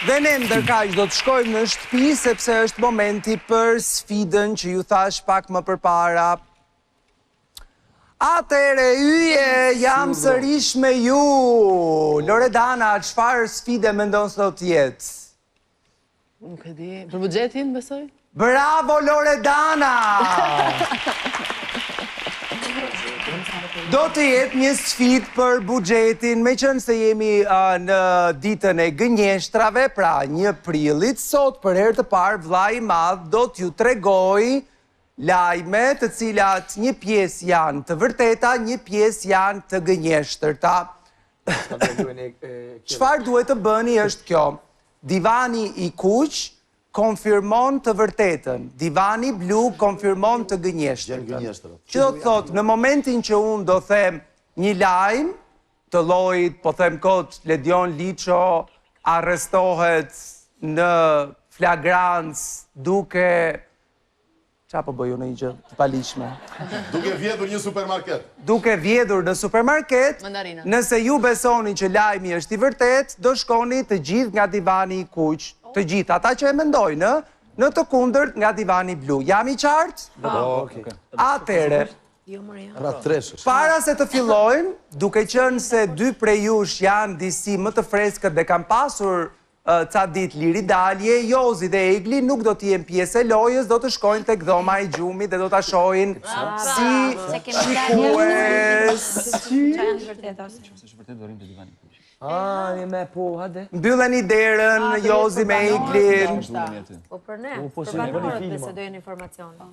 Dhe ne ndërkaq do të shkojmë në shtëpi sepse është momenti për sfidën që ju thashë pak më përpara. Atëherë yje, jam sërish me ju. Loredana, çfarë sfide mendon se do të jetë? Nuk e di. Për buxhetin, besoj? Bravo Loredana! Do të jetë një sfidë për buxhetin, meqenëse jemi në ditën e gënjeshtrave, pra 1 prillit, sot për herë të parë Vëllai i Madh do t'ju tregojë lajme të cilat një pjesë janë të vërteta, një pjesë janë të gënjeshtërta. Çfarë duhet të bëni është kjo? Divani i kuq konfirmon të vërtetën, divani blu konfirmon të gënjeshtërtën. Që do të thotë, në momentin që unë do them një lajm të llojit, po them kot, Ledion Liço arrestohet në flagrancë duke Ça po bëj unë një gjë të paligjshme? Duke vjedhur një supermarket. Duke vjedhur në supermarket, nëse ju besoni që lajmi është i vërtetë, do shkoni të gjithë nga divani i kuq, të gjithë ata që e mendojnë, në të kundërt nga divani blu. Jam i qartë? Po. Atëherë, jo, jo. Pra treshësh. Para se të fillojmë, duke qenë se dy prej jush janë disi më të freskët dhe kanë pasur ca ditë liri dalje, Jozi dhe Egli nuk do të jenë pjesë e lojës, do të shkojnë tek dhoma e gjumit dhe do ta shohin si shikues. Ah, një me po, hajde. Mbylleni derën, Jozi me Eglin. Po për ne, po, për banorët nëse do jenë informacione.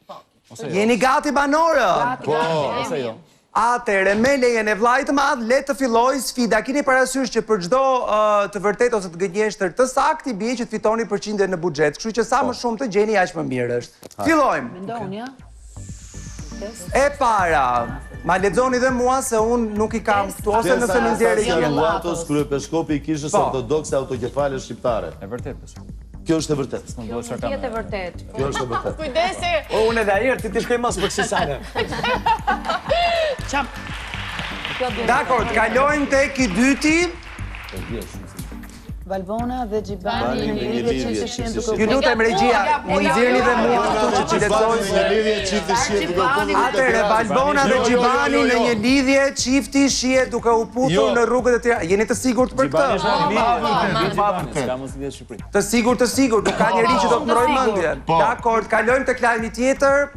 Po. Jo. Jeni gati banorë? Po, ose jo. Atëherë, me lejen e vllait të madh, le të fillojë sfida. Kini parasysh që për çdo të vërtetë ose të gënjeshtër të saktë, i bie që të fitoni përqindje në buxhet. Kështu që sa më po. shumë të gjeni, aq më mirë është. Fillojmë. Mendoni, ja? E para, ma lexoni dhe mua se unë nuk i kam këtu ose nëse më nxjerrë i gjë. Anastas kryepeshkopi i Kishës po. Ortodokse Autoqefale Shqiptare. E vërtetë, besoj. Kjo është e vërtetë. Kjo mund të jetë e vërtetë. Kjo është e vërtetë. Kujdesi. O unë edhe ajer ti ti shkoj mos për kësi sane. Çam. Dakord, kalojmë tek i dyti. Valbona dhe Xhibani në një lidhje çifti shihen duke Ju lutem regjia, më nxirrni dhe mua këtu që t'i lexoj. Në lidhje çifti shihet duke u puthur. Atëherë Valbona dhe Xhibani në një lidhje çifti shihet duke u puthur në rrugët e Tiranës. Jeni të sigurt për këtë? Të sigurt, të sigurt, nuk ka njeri që do të ndërrojë mendjen. Po. Dakord, kalojmë tek lajmi tjetër.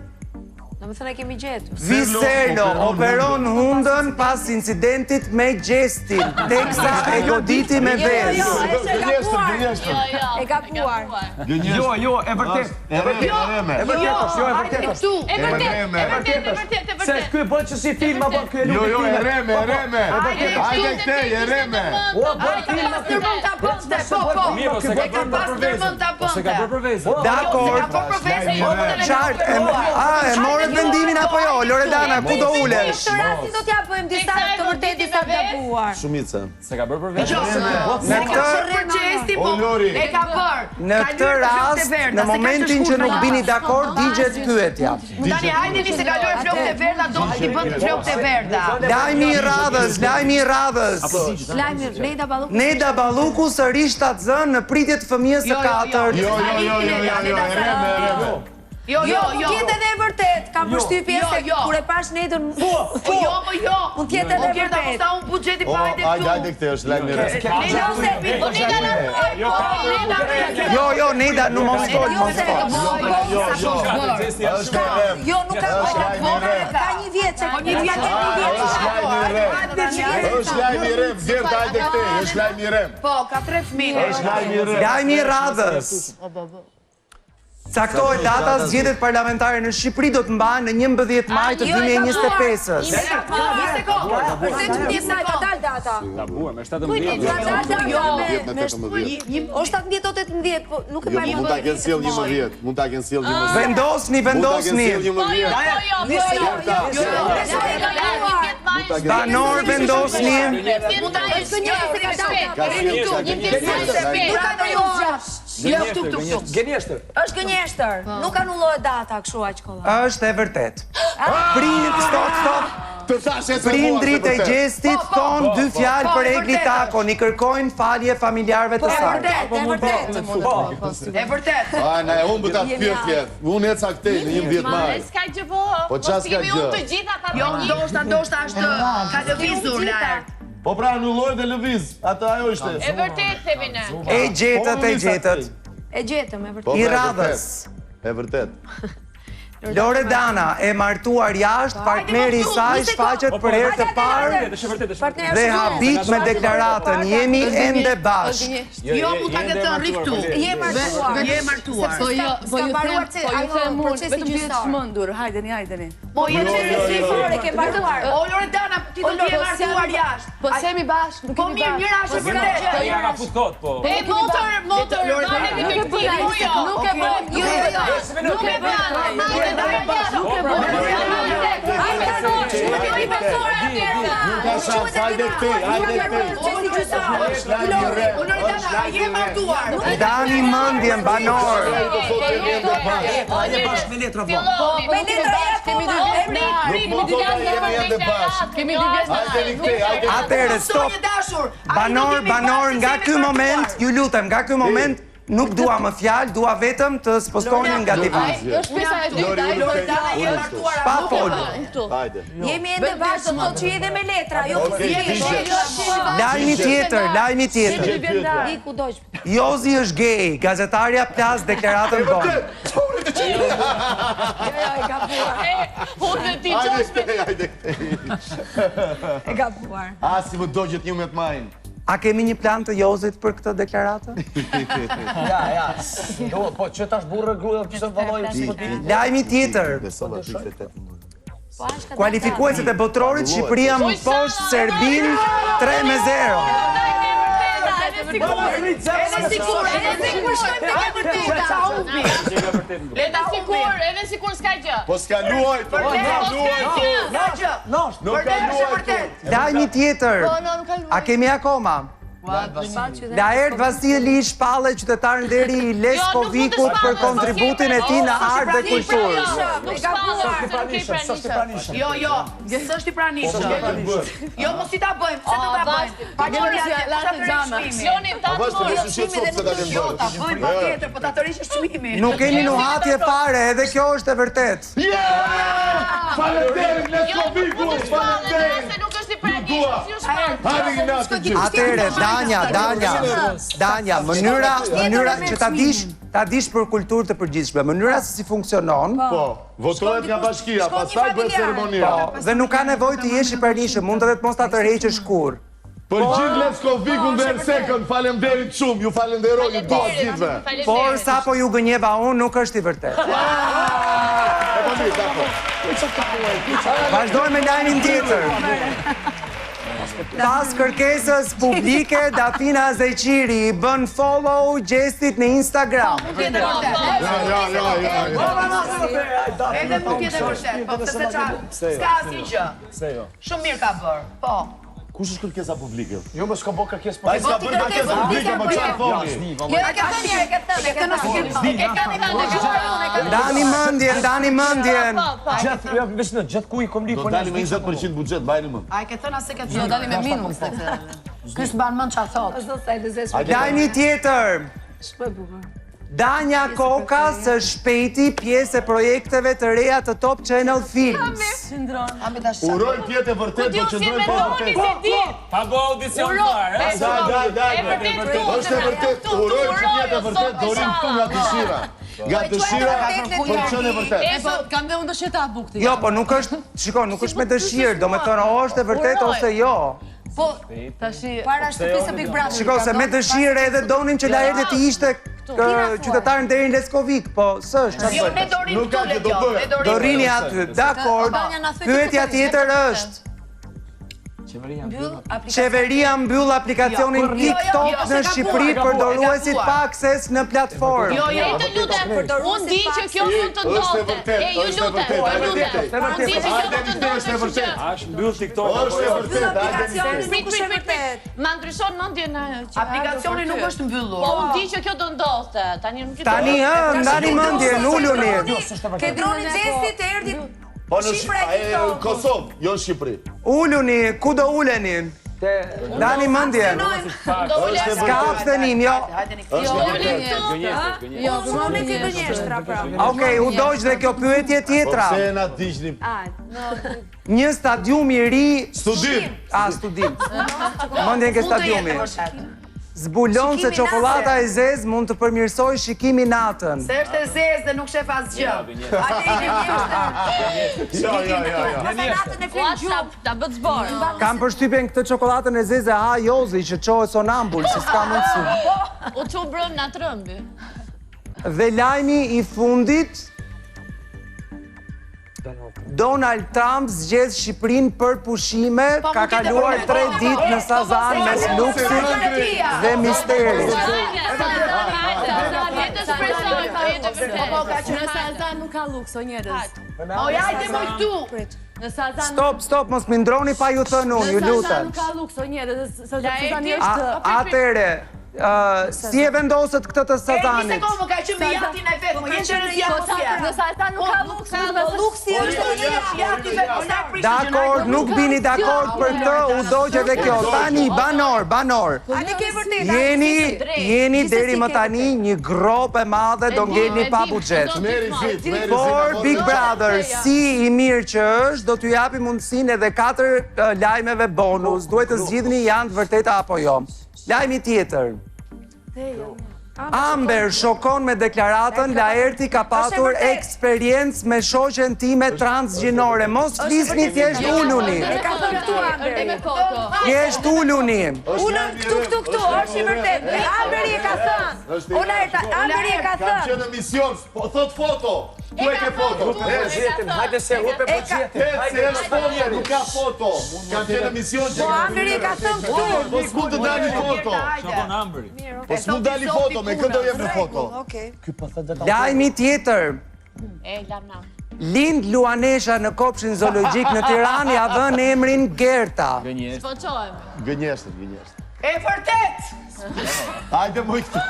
Domethënë e kemi gjetur. Viserlo operon hundën pas incidentit me Gjestin, teksa e goditi me Jo, jo, vezë. jo, është e gabuar. Gënjeshtër, E gabuar. Jo, jo, e vërtetë. E vërtetë, e rreme. E vërtetë është, jo, e vërtetë është. E vërtetë, e vërtetë, e vërtetë, e Se vërtetë. ky bën që si film apo ky e Jo, luan jo, e filme. rreme, e rreme. Hajde këtej, e rreme. O, bën E ka film pas ndërmend ta bënte, po, po. Mirë, po s'e ka E ka bërë pas për ndërmend vezën. ta Po s'e ka bënte. bërë për vezën. Dakord. Ka bërë për vezën, po, po, Qartë, e, a, e morët vendimin apo jo? Loredana, ku do ulesh? Në këtë rastin do t'ja bëjmë disa të vërtetë, disa të gabuar. Shumica. S'e ka bërë për vezën. Në Ka këtë bërë për Gjestin, O, po. Lori. E ka bërë. Në Ka këtë lyer te flokët e rast, verdha, në se ka momentin që nuk bini dakord, digjet pyetja. Tani hajdeni se ka lyer flokët e verdha, do t'i bën flokët e verdha. Lajmi i radhës, lajmi i radhës. Lajmi Neda Balluku. Neda Balluku sërish shtatzënë në pritje të fëmijës së Jo, jo, jo. katërt. Jo, jo, jo, jo, jo, jo, e rreme, e rreme. Jo, jo, Mund jo. të jetë edhe e vërtetë, kam përshtypjen Jo, se jo. kur e pash Nedën, Po, po, jo, po jo. Mund të jetë edhe O e Gerta, mos vërtetë. ta humb buxheti O, pa hajde hajde, këtu. hajde këtej, është lajmi i rreme. Neda ose po Neda na thuaj, po Neda na Jo, jo, Neda, nuk mos fol, Jo, mos se fol. po, Jo, sa jo. po. Është e rreme. Jo, nuk ka Është lajmi i rreme. Ka një vjet që Po një vjet, një vjet. Është lajmi i rreme. Është lajmi i rreme, Gerta, hajde këtej, është lajmi i rreme. Po, ka tre fëmijë. Është lajmi i rreme. Lajmi i radhës. Caktohet data zgjedhjet parlamentare në Shqipëri do të mbahen në 11 maj të Jo, e 2025-ës. Një sekondë. Përse që një sa ka dalë data? Gabuar, me Ka 17. dalë data Jo. me me 18. O 17 o 18, po nuk e Jo, mbaj mund ta kenë sjell 11, mund ta kenë sjell 11. Vendosni, Mund ta kenë vendosni. sjell 11. Po jo, po jo. Jo, Mund ta kenë Banor vendosni. Mund ta Është gënjeshtër se ka dalë Ka data. sjell, ka Nuk Nuk anullohet. Jo, këtu, këtu, këtu. Gënjeshtër. Është gënjeshtër. Nuk anullohet data kështu aq kollaj. Është e vërtetë. Prit, stop, stop. Të thashë se mua Prindrit e Gjestit Po, po. thonë dy fjalë Po, për e Egli vërtetë Takon, i kërkojnë falje familjarëve të E saj. vërtetë, e vërtetë. Po. E vërtetë. A, na e humbët atë pyetje. Unë eca këtej në 11 maj. S'ka gjë po. Po qa Mos s'ka kemi gjë? unë të gjitha pa Jo, për një. ndoshta, ndoshta është ka lëvizur Laert. Po pra anulloi dhe lëviz. Atë ajo ishte. E vërtet themi ne. E gjetët, Po, e gjetët. E gjetëm, e vërtet. Po, I pra, e radhës. vërtet. E vërtet. Loredana e martuar jashtë, partneri i saj shfaqet për herë të parë Është e vërtetë, është e vërtetë. dhe habit me deklaratën, jemi ende bashkë. Jo, mund ta ketë thënë rri këtu. Je martuar. Je martuar. Po jo, po S'ka ju mbaruar them, po ju ajo them unë, procesi vetëm të jetë gjyqësor. çmendur. Hajdeni, hajdeni. Po je Jo, jo, jo, jo. E ke mbaruar. O Loredana, ti do të je martuar jashtë. Po s'jemi bashkë, nuk Po jemi mirë, bashkë. njëra është e vërtetë. Po ja ka fut kot, po. E motër, motër, marremi me Nuk e këtë, bën, jo, jo. nuk e bën, Jo, jo, jo. Nuk e bën. Hajde, Nuk e bën. Nuk e besoj atëherë. Nuk ka shans, hajde këtej, hajde këtej. Procesi gjyqësor. Është lajm i rrem. O Loredana, a je martuar? Ndani mendjen banor. Do thotë jemi ende bashkë. Hajde bashkë me letra po. Filloni. Me letra ja Kemi dy akoma. vjet Prit, prit, Nuk mund të jemi ende bashkë. Kemi dy vjet Hajde këtej, hajde. Atëherë, stop. Zonjë dashur, a Banor, jemi banor, bashkë, nga se jemi ky martuar? moment, ju lutem, nga ky moment nuk dua më fjalë, dua vetëm të spostoni nga divani. Është pjesa e dytë, Lori, ai unë Loredana, je Unë martuar. Pa a nuk e folur. bën? këtu. Hajde. Jemi ende bashkë, do thotë që je edhe me letra, jo Okej, fizikisht. digjet. Lajmi tjetër, lajmi tjetër. Dy vjet larg. I ku doq. Jozi është gay, gazetarja plas deklaratën bonë. Jo, jo, e gabuar. E, unë dhe ti Hajde qosh me këtej, hajde këtej. E gabuar. A, si më dogjet 11 majin. A kemi një plan të Jozit për këtë deklaratë? Ja, ja. Do, po që tash burrë gruaja pse valloj s'po di. Lajmi tjetër. Besova 38. Po ashtë ka Kualifikuesit e botërorit Shqipëria mposhtë Serbinë 3-0. Edhe sikur. Edhe sikur, edhe sikur shkojmë tek e vërteta. Edhe sikur, edhe sikur s'ka gjë. Po s'ka luajtur, Po nuk ka s'ka luajtur. gjë. S'ka gjë. Nosh. Nuk ka Vërtet është e luajtur. vërtetë. Lajmi tjetër. Po, no, nuk ka luajtur. A kemi akoma? Laert Vasili shpallet qytetar nderi i Jo, nuk mund të Leskovikut për shpallet, kontributin e tij në art dhe kulturë. Nuk shpallet, se nuk je S'është i pranishëm. pranishëm. Jo, jo, s'është i pranishëm. Jo, mos i ta bëjmë, pse do ta bëjmë? Pa Kemi qëri si atje, latë ta tërheq xhama. çmimin. Joni, ta Po të vazhdo, morë. mos u shqetëso pse ta kenë Jo, bërë. ta bëjmë patjetër, po ta tërheqësh çmimin. Nuk keni nuhatje fare, edhe kjo është e vërtetë. Yeah! Faleminderit Jo, nuk Leskoviku, mund të shpallet faleminderit. nëse nuk është i pranishëm, si u shpall. Hajde një natë të gjithë. Atëre, Danja, Danja, Danja, mënyra, mënyra që ta dish, ta dish për kulturë të përgjithshme, mënyra se si funksionon, Po, votohet nga bashkia, shkon një pastaj bëhet familjar. ceremonia. po, dhe nuk ka nevojë të jesh i pranishëm, mund edhe të mos ta tërheqësh kurrë. Për gjithë Leskovikun dhe Ersekën, faleminderit shumë, ju falenderoj, ju dua gjithëve. Por sapo ju gënjeva unë, nuk është i vërtetë. E po mirë, dakor. Vazhdojmë me lajmin tjetër. Pas kërkesës publike, Dafina Zeqiri i bën follow Gjestit në Instagram. Mund të jetë e vërtetë. Ja, ja, ja, ja. ja. Edhe mund të jetë e vërtetë, po pse se ça, s'ka asnjë gjë. Pse jo? Shumë mirë ka bërë. Po. Kush është kërkesa publike? Jo, më s'ka bë kërkesë Ai për. s'ka bërë kërkesë publike, më çfarë thoni? Jo, e ke thënë, e ke thënë, e ke thënë. E ka thënë, Ndani mendjen, ndani mendjen. Po, po. Gjithë, jo, veç në gjithë ku i kom li Do po dalim me 20% buxhet, mbajeni mend. A e ke thënë a s'e ke Do thënë? dalim me minus. Ky s'mban mend çfarë thotë. Është sa e lezetshme. Lajmi tjetër. Shumë e bukur. Danja Koka së shpejti pjesë e projekteve të reja të Top Channel Films. Uroj të jetë e vërtetë, Ti do si qëndrojmë pa mendoni vërtetë. se di. Pa bo audicion Uro, fare, e, eh? Daj, daj, daj. E vërtet këtu. Është e vërtet, uroj që të jetë e vërtet, do rim këtu nga dëshira. Nga dëshira për të qenë e vërtet. E po, kam dhe unë dëshirë ta bukë ti. Jo, po nuk është, shiko, nuk është me dëshirë, do me thënë o është e vërtet ose jo. Po, tashi Para shtëpisë së Big Brother. Shiko, se me dëshirë edhe donim që Laerti të ishte qytetar nderi në Leskovik, po s'është, çfarë Jo, bëjmë? ne do rrim Nuk ka këtu që do Ledio, bëhet. ne do Do rrim. rini aty, dakord. Danja na thuaj Pyetja këtë tjetër këtë. është, Mbyll aplikacionin. Qeveria mbyll aplikacionin Jo, jo, jo, TikTok jo, në se ka Shqipëri buar, përdoruesit e ka buar. pa akses në platformë. Jo, jo. E të lutem, unë di që kjo mund të Është e ndodhte. vërtet, E ju është e lutem, vërtet, ju e lutem. vërtet. Unë di që kjo Hajde, mund të është ndodhte, e kështu që vërtet. A është mbyll TikTok? Është e apo jo? vërtet, hajde. Aplikacioni Prit, nuk është prit, e prit, prit. vërtet. Ma ndryshon mendjen ajo që Aplikacioni nuk është mbyllur. Po unë di që kjo do ndodhte. Tani nuk i Tani ë, ndani mendjen, uluni. Ke droni Gjestit erdhi. Po në Shifra e TikTokut. Kosovë, jo në Shqipëri. Uluni, ku do uleni? Ndani mendjen. Do ulem. Është e S'ka vërtetë. abstenim, jo. Është e vërtetë. Gënjeshtër, gënjeshtër. Jo, Unë ke gënjeshtra pra. Okej, u dogj dhe kjo pyetje Po tjetra. pse na digjni? Një stadium i ri... Studim. A, studim. Mendjen ke Mund të jetë stadiumi. e vërtetë. Zbulon se Shikimi çokollata natën. e zezë mund të përmirësojë shikimin natën. Se është e zezë dhe nuk shef asgjë. Hajde i gënjeshtra. Jo, jo, jo, jo. Pastaj natën e flen Ua, gjumë. ta bët zbor. Kam përshtypjen këtë çokollatën e zezë e ha Jozi që çohet sonambul, se s'ka mundësi. U çu brëm na trëmbi. Dhe lajmi i fundit Donald Trump zgjedh Shqipërinë për pushime, Po, ka mund t'jetë e kaluar vërtetë. 3 Po, po, ditë po, në po, Sazan po, mes po, po, luksit po, dhe misterit. Le të shpresojmë, po jetë e vërtetë. Po, ka qenë Në Sazan nuk ka luks, o njerëz. O, hajde moj këtu. Në Sazan Stop, stop, mos mi ndroni pa ju thënë unë, ju Në Sazan lutem. nuk ka luks, o njerëz. Sazani Laerti? është Atëre, si e vendosët këtë të E, një Sazanit? sekondë, më ka qenë me jatin e vet, më jenë në Po, jatin e Në Sazan nuk ka luks, Po luksi është në jati vet, mos na prish Dakord, nuk bini dakord për këtë, u dogj edhe kjo. Tani, banor, banor. Hajde ke vërtet. Jeni, jeni Gjithsesi deri më ke tani një gropë e madhe do ngelni pa buxhet. Meri zit, meri zit. Por Big Brother, si i mirë që është, do t'ju japi mundësinë edhe katër lajmeve bonus. Duhet të zgjidhni janë të vërteta apo jo. Lajmi tjetër. Amber shokon me deklaratën, Laerti ka patur vërtet. eksperiencë me shoqen time transgjinore. Mos flisni thjesht uluni. E ka thënë këtu Erdhi me Amberi. foto. Thjesht uluni. Ulën këtu këtu këtu, është i vërtet. Amberi e ka thënë. O Laerta, Amberi e ka Kam thënë. qenë në mision, po thot foto. Ku e ke foto? Po gjetim, hajde se hupe po gjetim. Hec, se është foto, nuk ka foto. Kam qenë në mision që Po Amberi e ka thënë këtu. Po s'mund të dali foto. Shokon Amberi. Po s'mund dali foto, me këtë do jep në foto. Okej. Lajmi tjetër. E, lam na. Lind Luanesha në kopshin zoologjik në Tiranë ja vën emrin Gerta. Gënjeshtër. Po çohemi. Gënjeshtër, gënjeshtër. E vërtet. Hajde moj këtu.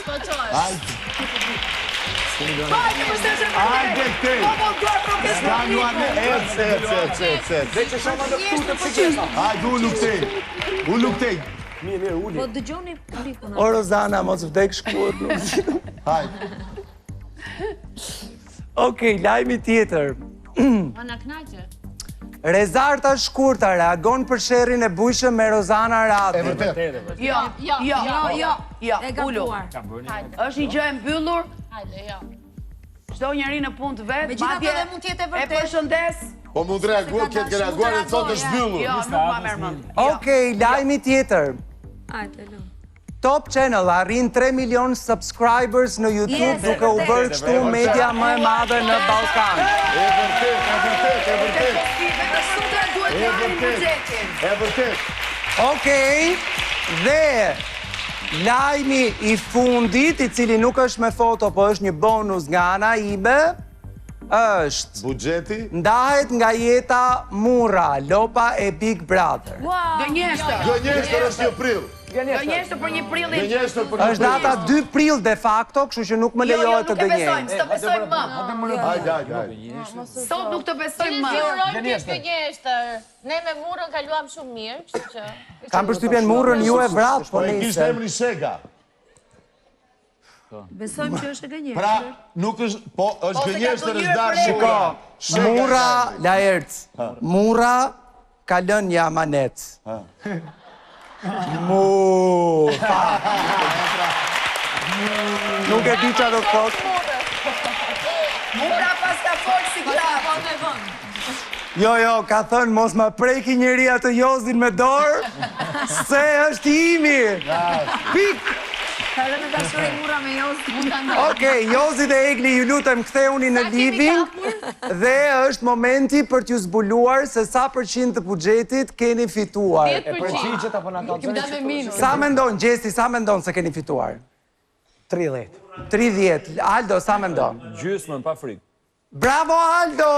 Po çohemi. Hajde. Hajde më së Hajde këtej. Po po duar prokes Ka Luane, ec, ec, ec, ec, ec. Dhe që shoma në këtu të pse Hajde ulu këtej. Ulu këtej. Mirë, mirë, uli. Po dëgjoni publikun. O Rozana, mos vdek shkuar. Hajde. Okej, lajmi tjetër. Ma na kënaqe. Rezarta Shkurta reagon për sherrin e bujshëm me Rozana E Radin. vërtet. Jo, jo, jo, jo, jo, E ulu. gabuar. Është një gjë e mbyllur, Hajde, jo. çdo njeri në punë të vet, Megjithatë edhe mund të jetë e E vërtetë. përshëndes. Po mund të reaguar, këtë ke reaguar e sot është mbyllur. Jo, nuk ma merr mend. Jo. Okej, lajmi tjetër. Hajde, lu. Top Channel arrin 3 milion subscribers në YouTube Yes, duke u vërtet. bërë kështu media më e madhe në Ballkan. E vërtet, e vërtet, e vërtet. Vetëm sudra duhet E të marrin vërtet. buxhetin. E vërtet. Okej, dhe lajmi i fundit, i cili nuk është me foto, po është një bonus nga ana ime, është Buxheti ndahet nga jeta Murra, lopa e Big Brother. Gënjeshtër. Gënjeshtër është një prill. Gënjeshtër për një prillin. Gënjeshtër për një Është data 2 prill de facto, kështu që nuk më Jo, jo, lejohet të nuk e gënjej. besojmë, s'të besojmë më. Hajde, hajde, hajde. Sot nuk të besojmë më. Si urojmë ti gënjeshtër. Ne me murën kaluam shumë mirë, kështu që. Kam përshtypjen Murrën ju e vrat, po Po e kishte nejse. emrin Shega. Besojmë që është e gënjeshtër. Pra, nuk është, po, është Po, se ka gënjeshtër, gënjyer është dashur. për Shiko, Shega Murra ka emrin. Laerc, Murra ka lënë një amanet. Mu, fa. Nuk e di çfarë do të thotë. Mura pas ka folë si Po klap. me vend. Jo, jo, ka thënë mos ma preki njeri atë Jozin me dorë, se është imi. Pik. Ka rënë në dashuri murra me Jozin. Okej, Jozi dhe Egli, ju lutem kthehuni në Sa kemi living dhe është momenti për t'ju zbuluar se sa përqind të buxhetit keni fituar. 10%. Përgjigjet apo na Kemi kallzoni? dalë me minus. Sa mendon Gjesti, sa mendon se keni fituar? 30. 30. Aldo, sa mendon? Gjysmën pa frikë. Bravo Aldo!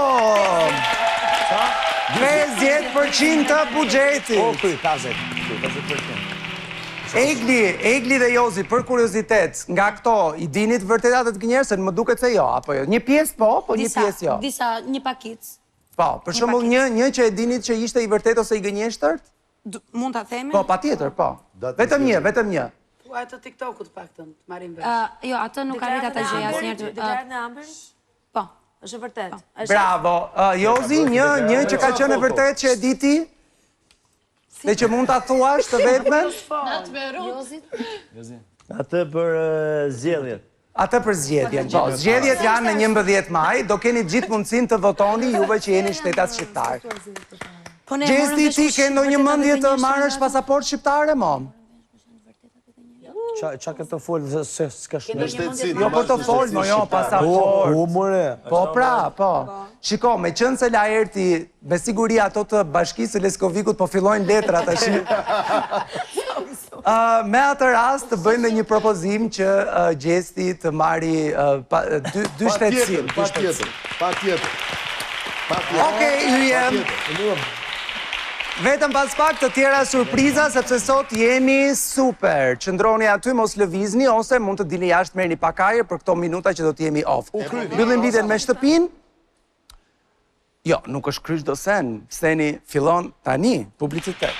50% të buxhetit. Po, ky 50. Ky 50%. Egli, Egli dhe Jozi, për kuriozitet, nga këto, i dini të vërtetat e të gënjeshtrat, më duket se jo, apo jo? Një pjesë po, po një pjesë jo. Disa, një pakicë. Po, për shembull një, një që e dinit që ishte i vërtetë ose i gënjeshtërt? Mund ta themi? Po, patjetër, po. Vetëm një, vetëm një. Thuaj të TikTokut paktën, të marrim vesh. Jo, atë nuk arrita ta gjej asnjëherë. Deklaratën e Amberit? Po. Është e vërtetë. Po. Bravo. Jozi, një, një që ka qenë e vërtetë që e di ti? Dhe që mund ta thuash të vetmen? Jozit. Atë për zgjedhjet. Atë për zgjedhjen, po. Zgjedhjet janë në 11 maj, do keni gjithë mundësinë të votoni juve që jeni shtetas shqiptarë. Po Gjesti ti ke ndonjë mendje të marrësh pasaportë shqiptare, mo? Ça, ça ke të folë se s'ka shme. Jo, po të folë, mo jo, pasaportë. Po, more. Po, pra, po. Shiko, meqenëse Laerti, me siguri ato të bashkisë së Leskovikut po fillojnë letrat tash. Me atë rast të bëjmë dhe një propozim që Gjesti të marri dy shtetësi. Patjetër, patjetër. Okej, yje. Vetëm pas pak të tjera surpriza, sepse sot jemi super. Qëndroni aty, mos lëvizni, ose mund të dilni jashtë merrni pak ajër për këto minuta që do të jemi off. Mbyllim lidhjen me shtëpinë. Jo, nuk është kry çdo sen. Seni fillon tani, publicitet.